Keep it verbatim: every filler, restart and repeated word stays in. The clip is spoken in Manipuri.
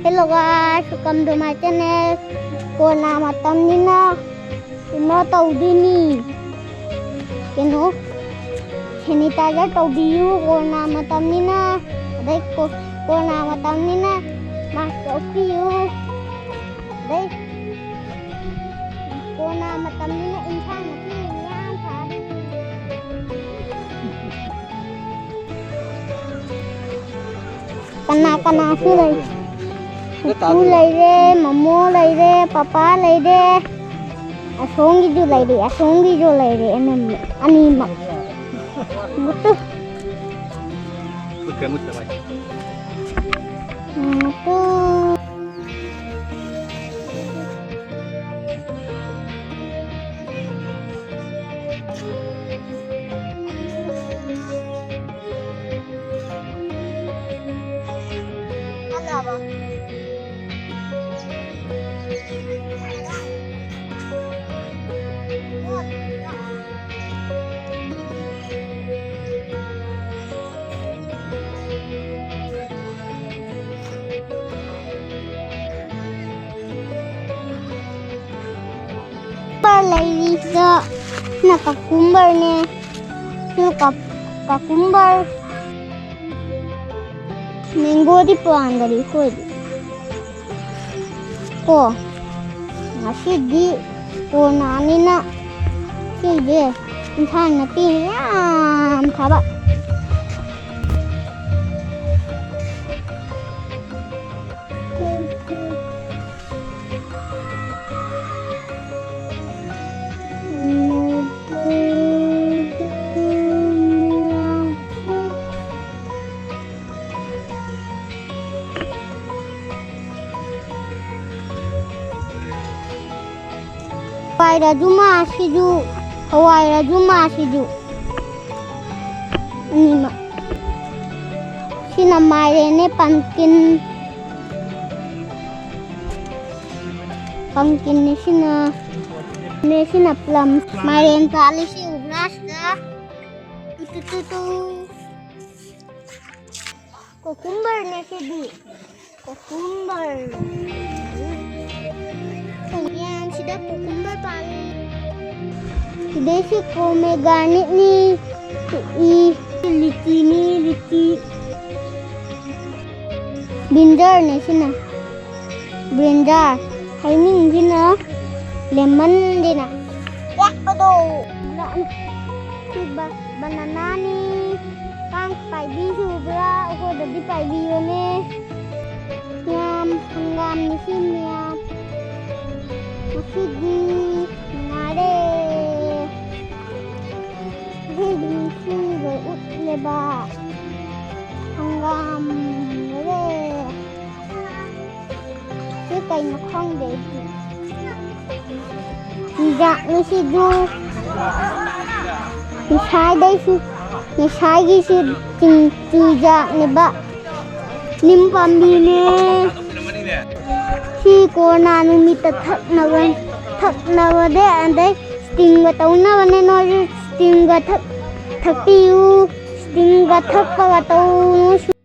Hello guys, welcome to my channel. Corona ꯃꯇꯝꯅꯤꯅ ꯀꯩꯅꯣ ꯇꯧꯗꯣꯏꯅꯤ, ꯀꯩꯅꯣ, sanitizer ꯇꯧꯕꯤꯌꯨ꯫ ꯀꯣꯔꯣꯅꯥ ꯃꯇꯝꯅꯤꯅ, ꯑꯗꯩ ꯀꯣ-, ꯀꯣꯔꯣꯅꯥ ꯃꯇꯝꯅꯤꯅ mask ꯎꯞꯄꯤꯌꯨ꯫ ꯑꯗꯩ ꯀꯣꯔꯣꯅꯥ ꯃꯇꯝꯅꯤꯅ ꯏꯟꯁꯥꯡ ꯅꯥꯄꯤ ꯃꯌꯥꯝ ꯊꯥꯗꯣꯏꯅꯤ꯫ ꯀꯅꯥ ꯀꯅꯥꯁꯨ ꯂꯩ꯫ ꯄꯨꯄꯨ ꯂꯩꯔꯦ, ꯃꯃꯣ ꯂꯩꯔꯦ, ꯄꯄꯥ ꯂꯩꯔꯦ꯫ ꯑꯁꯣꯝꯒꯤꯁꯨ ꯂꯩꯔꯦ, ꯑꯁꯣꯝꯒꯤꯁꯨ ꯂꯩꯔꯦ, ꯑꯅꯤꯃꯛ, ꯑꯅꯤꯃꯛ꯫ ꯃꯨꯠꯇꯨ꯫ ꯃꯨꯠꯈ꯭ꯔꯦ, ꯃꯨꯠꯈ꯭ꯔꯦ, ꯃꯥꯏ꯫ ꯃꯨꯠꯇꯨ꯫ ꯂꯩꯔꯤꯁꯤꯗ ꯁꯤꯅ ꯀꯀꯨꯝꯕꯔꯅꯦ꯫ ꯁꯤꯅ ꯀꯛ-, ꯀꯀꯨꯝꯕꯔ꯫ ꯃꯦꯡꯒꯣꯗꯤ ꯄꯥꯟꯗꯔꯤ ꯑꯩꯈꯣꯏꯗꯤ꯫ ꯀꯣ, ꯉꯁꯤꯗꯤ ꯀꯣꯔꯣꯅꯥꯅꯤꯅ ꯁꯤꯁꯦ ꯏꯟꯁꯥꯡ ꯅꯥꯄꯤ ꯃꯌꯥꯝ ꯊꯥꯕ꯫ ꯍꯋꯥꯏ ꯔꯥꯖꯨꯃꯥꯁꯤꯁꯨ, ꯍꯋꯥꯏ ꯔꯥꯖꯨꯃꯥꯁꯤꯁꯨ ꯑꯅꯤꯃꯛ꯫ ꯁꯤꯅ ꯃꯥꯏꯔꯦꯟꯅꯦ, pumpkin꯫ Pumpkinꯅꯦ ꯁꯤꯅ꯫ ꯅꯦ ꯁꯤꯅ plum꯫ ꯃꯥꯏꯔꯦꯟ ꯄꯥꯜꯂꯤ ꯁꯤ ꯎꯕ꯭ꯔꯥ ꯁꯤꯗ? ꯇꯨ ꯇꯨ ꯇꯨ ꯇꯨ꯫ Cucumberꯅꯦ ꯁꯤꯗꯤ꯫ Cucumber. ꯌꯥꯝ ꯁꯤꯗ cucumber ꯄꯥꯜꯂꯤ꯫ ꯁꯤꯗꯩꯁꯤ pomegranate ꯅꯤ꯫ ꯏ, ꯂꯤꯆꯤꯅꯤ, ꯂꯤꯆꯤ꯫ Brinjal ꯅꯤ ꯁꯤꯅ꯫ Brinjal꯫ ꯍꯩꯅꯤꯡꯁꯤꯅ lemon ꯁꯤꯅ꯫ ꯌꯥꯛꯄꯗꯣ꯫ ꯁꯤ ꯕ-, banana ꯅꯤ꯫ ꯀꯥꯡ ꯄꯥꯏꯕꯤꯁꯨ ꯄꯨꯔꯥ ꯑꯩꯈꯣꯏꯗꯗꯤ ꯄꯥꯏꯕꯤꯕꯅꯦ꯫ ꯃꯌꯥꯝ ꯍꯪꯒꯥꯝꯅꯤ ꯁꯤ ꯃꯌꯥꯝ꯫ ꯉꯁꯤꯗꯤ ꯅꯨꯡꯉꯥꯏꯔꯦ꯫ ꯉꯁꯤꯗꯤ ꯁꯤ ꯂꯣꯏ ꯎꯠꯂꯦꯕ꯫ ꯍꯪꯒꯥꯝ ꯂꯣꯏꯔꯦ꯫ ꯁꯤ ꯀꯩꯅꯣ ꯈꯪꯗꯦ ꯑꯩꯗꯤ꯫ ꯆꯨꯖꯥꯛꯅꯤ ꯁꯤꯁꯨ꯫ ꯉꯁꯥꯏꯗꯩꯁꯨ, ꯉꯁꯥꯏꯒꯤꯁꯨ ꯆꯤꯡ-, ꯆꯨꯖꯥꯛꯅꯦꯕ꯫ ꯅꯤꯝ ꯄꯥꯝꯕꯤꯅꯦ꯫ ꯁꯤ ꯀꯣꯔꯣꯅꯥ ꯅꯨꯃꯤꯠꯇ ꯊꯛꯅꯕ, ꯊꯛꯅꯕꯅꯦ꯫ ꯑꯗꯩ steamꯒ ꯇꯧꯅꯕꯅꯦ꯫ ꯅꯣꯏꯁꯨ steamꯒ ꯊꯛ-, ꯊꯛꯄꯤꯌꯨ꯫ Steamꯒ ꯊꯛꯄꯒ ꯇꯧꯅꯨ꯫